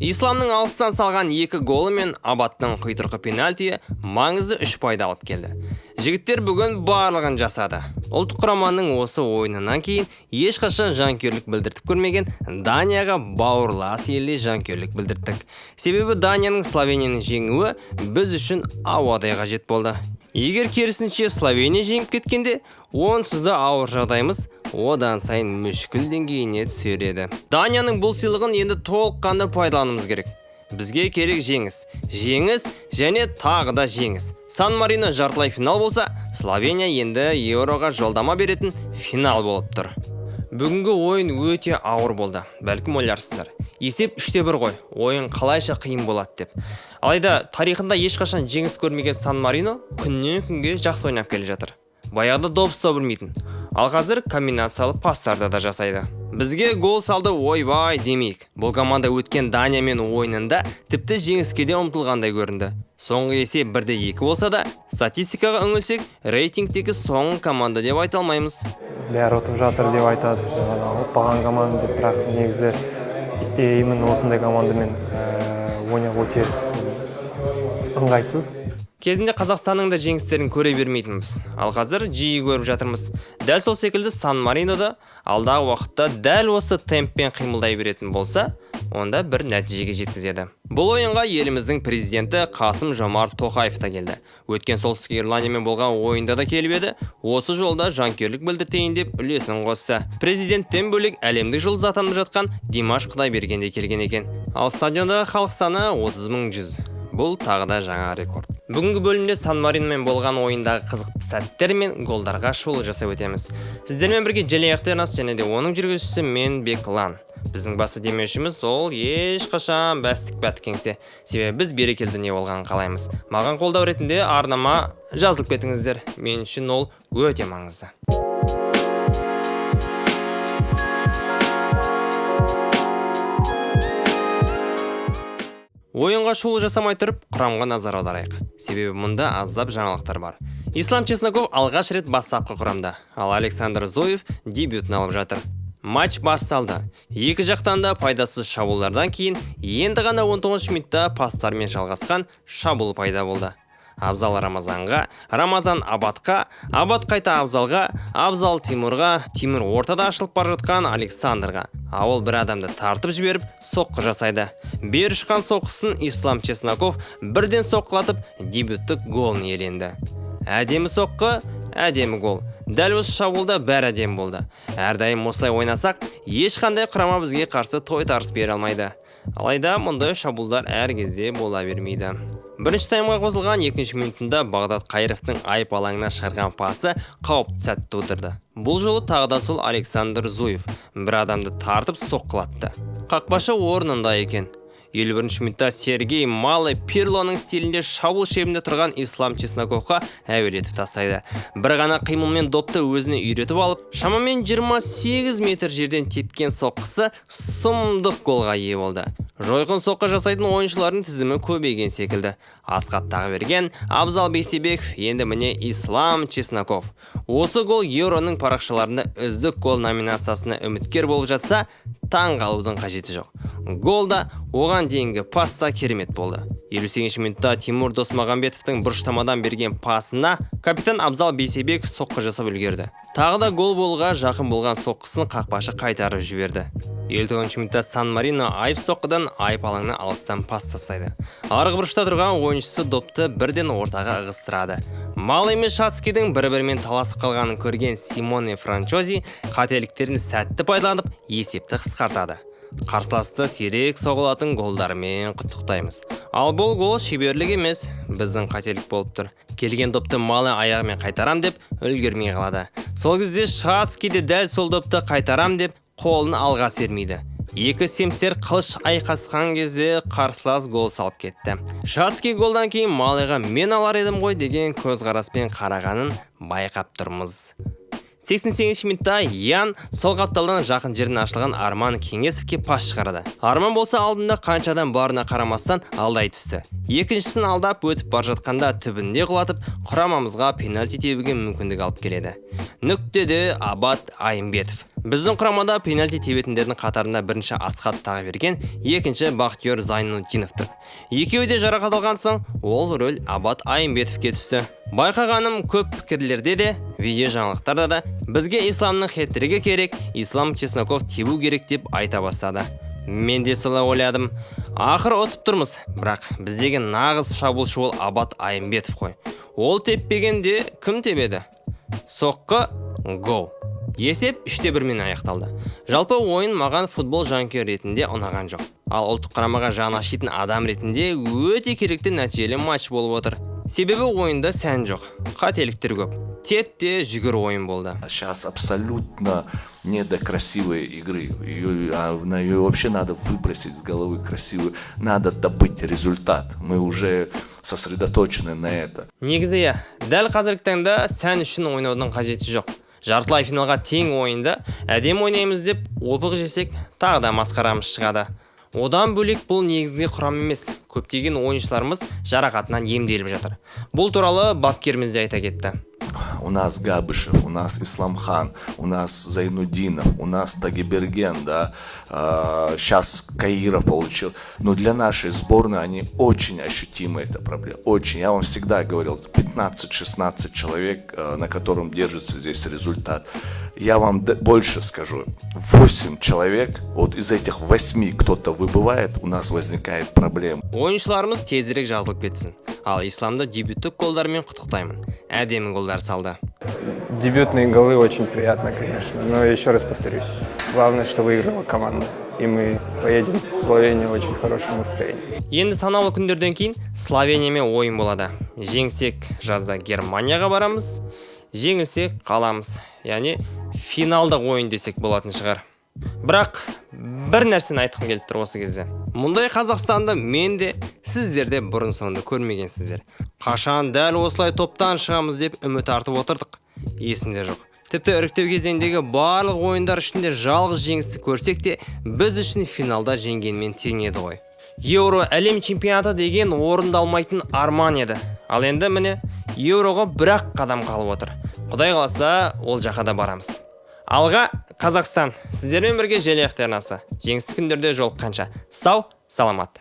Исламның алыстан салған 2 голы мен Абаттың құйтырқы пенальтиі маңызды 3 пайда алып келді. Жігіттер бүгін барлығын жасады. Ұлттық құраманың осы ойынынан кейін ешқашан жанкүйерлік білдіртіп көрмеген Данияға бауырлас елде жанкүйерлік білдірттік. Себебі Данияның Словенияны жеңуі біз үшін ауадай қажет болды. Егер керісінше Словения жеңіп кеткенде, онсыз да ауыр жағдайымыз одан сайын мүшкіл деңгейіне түсер еді. Данияның бұл сыйлығын енді толыққанды пайдалануымыз керек. Бізге керек жеңіс, жеңіс және тағы да жеңіс. Сан Марино жартылай финал болса, Словения енді Еуроға жолдама беретін финал болып тұр. Бүгінгі ойын өте ауыр болды. Бәлкім ойларсыздар. Есеп 3-1 ғой, ойын қалайша қиын болады деп. Алайда тарихында ешқашан жеңіс көрмеген Сан Марино күннен күнге жақсы ойнап келе жатыр. Баяғыда доп ұстау білмейтін. Ал қазір комбинациялы пастарды да жасайды. Бізге гол салды ойбай демейік. Бұл команда өткен Даниямен ойынында тіпті жеңіске де ұмтылғандай көрінді. Соңғы есеп 1-2 болса да, статистикаға үңілсек, рейтингтегі соңғы команда деп айта алмаймыз. Бәрі ұтып жатыр деп айтады, ұтпаған команда деп, бірақ негізі именно осындай командамен ойнау өте ыңғайсыз. Кезінде Қазақстанның да жеңістерін көре бермейтінбіз. Ал қазір жиі көріп жатырмыз. Дәл сол секілді Сан Маринода алдағы уақытта дәл осы темппен қимылдай беретін болса, онда бір нәтижеге жеткізеді. Бұл ойынға еліміздің президенті Қасым Жомарт Тоқаев та келді. Өткен Солтүстік Ирландиямен болған ойында да келіп еді, осы жолда жанкүйерлік білдіртейін деп үлесін қосты. Президенттен бөлек әлемдік жұлдыз атанып жатқан Димаш Құдайберген де келген екен. Ал стадиондағы халық саны 30 100. Бұл тағы да жаңа рекорд. Бүгінгі бөлімде Сан Мариномен болған ойындағы қызықты сәттер мен голдарға шолу жасап өтеміз. Сіздермен бірге Желаяқ арнасы және де оның жүргізушісі мен Беклан. Біздің басты демеушіміз ол ешқашан бәстік бәтті кеңсе. Себебі біз берекелі дүние болғанын қалаймыз. Маған қолдау ретінде арнама жазылып кетіңіздер. Мен үшін ол өте маңызды. Ойынға шолу жасамай тұрып, құрамға назар аударайық. Себебі мұнда аздап жаңалықтар бар. Ислам Чесноков алғаш рет бастапқы құрамда, ал Александр Зуев дебютін алып жатыр. Матч басталды. Екі жақтан да пайдасыз шабуылдардан кейін енді ғана 19 минутта пастармен жалғасқан шабуыл пайда болды. Абзал Рамазанға, Рамазан Абатқа, Абат қайта Абзалға, Абзал Тимурға, Тимур ортада ашылып бара жатқан Александрға. А ол бір адамды тартып жіберіп, соққы жасайды. Бері ұшқан соққысын Ислам Чесноков бірден соққылатып, дебюттік голын иеленді. Әдемі соққы, әдемі гол. Дәл осы шабуылда бәрі әдемі болды. Әрдайым осылай ойнасақ, ешқандай құрама бізге қарсы тойтарыс бере алмайды. Алайда мұндай шабуылдар әр кезде бола бермейді. Бірінші таймға қосылған екінші минутында Бағдат Қайыровтың айып алаңына шығарған пасы қауіпті сәт тудырды. Бұл жолы тағы да сол Александр Зуев бір адамды тартып соққылатты. Қақпашы орнында екен. 51 минутта Сергей Малый Пирлоның стилінде шабуыл шебінде тұрған Ислам Чесноковқа әуелетіп тастайды. Бір ғана қимылмен допты өзіне үйретіп алып, шамамен 28 метр жерден тепкен соққысы сұмдық голға ие болды. Жойқын соққы жасайтын ойыншылардың тізімі көбейген секілді. Асхат Тағыберген, Абзал Бейсебеков, енді міне Ислам Чесноков. Осы гол Еуроның парақшаларында үздік гол номинациясына үміткер болып жатса, таң қалудың қажеті жоқ. Гол да, оған дейінгі пас та керемет болды. 58 минутта Тимур Досмағамбетовтің бұрыштамадан берген пасына капитан Абзал Бейсебеков соққы жасап үлгерді. Тағы да гол болуға жақын болған соққысын қақпашы қайтарып жіберді. 59 минутта Сан Марино айып соққыдан айып алаңына алыстан пас тастайды. Арғы бұрышта тұрған ойыншысы допты бірден ортаға ығыстырады. Малый мен Шацкийдің бір-бірімен таласып қалғанын көрген Симоне Франчози қателіктерін сәтті пайдаланып есепті қысқартады. Қарсыласты сирек соғылатын голдармен құттықтаймыз. Ал бұл гол шеберлік емес, біздің қателік болып тұр. Келген допты Малый аяғымен қайтарам деп үлгермей қалады. Сол кезде Шацкий де дәл сол допты қайтарам деп қолын алға сермейді. Екі семсер қылыш айқасқан кезде қарсылас гол салып кетті. Шацкий голдан кейін Малыйға мен алар едім ғой деген көзқараспен қарағанын байқап тұрмыз. 88 минутта Ян сол қапталдан жақын жерден ашылған Арман Кеңесовке пас шығарады. Арман болса алдында қанша адам барына қарамастан алдай түсті. Екіншісін алдап өтіп бара жатқанда түбінде құлатып, құрамамызға пенальти тебуге мүмкіндік алып келеді. Нүктеде Абат Айымбетов. Біздің құрамада пенальти тебетіндердің қатарында бірінші Асхат Тағыберген, екінші Бақтиёр Зайнутдинов тұр. Екеуі де жарақат алған соң, ол рөл Абат Айымбетовке түсті. Байқағаным, көп пікірлерде де, видео жаңалықтарда да бізге Исламның хет-тригі керек, Ислам Чесноков тебу керек деп айта бастады. Мен де солай ойладым. Ақыры ұтып тұрмыз, бірақ біздегі нағыз шабуылшы ол Абат Айымбетов қой. Ол теппегенде кім тебеді? Соққы, гол. Есеп 3-1-мен аяқталды. Жалпы ойын маған футбол жанкүйер ретінде ұнаған жоқ. Ал ұлттық құрамаға жаны ашитын адам ретінде өте керекті, нәтижелі матч болып отыр. Себебі ойында сән жоқ, қателіктер көп. Теп те жүгір ойын болды. Сейчас абсолютно не до красивой игры. Ее вообще надо выбросить с головы, красивую. Надо добыть результат. Мы уже сосредоточены на это. Негізі иә, дәл қазіргі таңда сән үшін ойнаудың қажеті жоқ. Жартылай финалға тең ойында әдемі ойнаймыз деп опық жесек, тағы да масқарамыз шығады. Одан бөлек, бұл негізгі құрам емес, көптеген ойыншыларымыз жарақатынан емделіп жатыр. Бұл туралы бапкеріміз де айта кетті. У нас Габышев, у нас Исламхан, у нас Зайнудинов, у нас Тагиберген, да, сейчас Каиров получил. Но для нашей сборной они очень ощутимы, эта проблема. Очень. Я вам всегда говорил, 15-16 человек, на котором держится здесь результат. Я вам больше скажу, 8 человек, вот из этих 8 кто-то выбывает, у нас возникает проблема. Ойыншыларымыз тезірек жазылып кетсін. Ал Исламды дебюттік голдарымен құттықтаймын. Әдемі голдар салды. Дебютные голы очень приятно, конечно. Но еще раз повторюсь, главное, что выиграла команда. И мы поедем в Словению в очень хорошем настроении. Енді санаулы күндерден кейін Словениямен ойын болады. Жеңсек, жазда Германияға барамыз, жеңілсек, қаламыз. Яғни финалдық ойын десек болатын шығар. Бірақ бір нәрсені айтқым келіп тұр осы кезде. Мұндай Қазақстанды мен де, сіздер де бұрын соңды көрмегенсіздер. Қашан дәл осылай топтан шығамыз деп үміт артып отырдық, есімде жоқ. Тіпті іріктеу кезеңдегі барлық ойындар ішінде жалғыз жеңісті көрсек те, біз үшін финалда жеңгенмен тең еді ғой. Еуро, әлем чемпионаты деген орындалмайтын арман еді. Ал енді міне, Еуроға бір-ақ қадам қалып отыр. Құдай қаласа, ол жаққа да барамыз. Алға, Қазақстан! Сіздермен бірге Желаяқ арнасы. Жеңісті күндерде жолыққанша, сау саламат.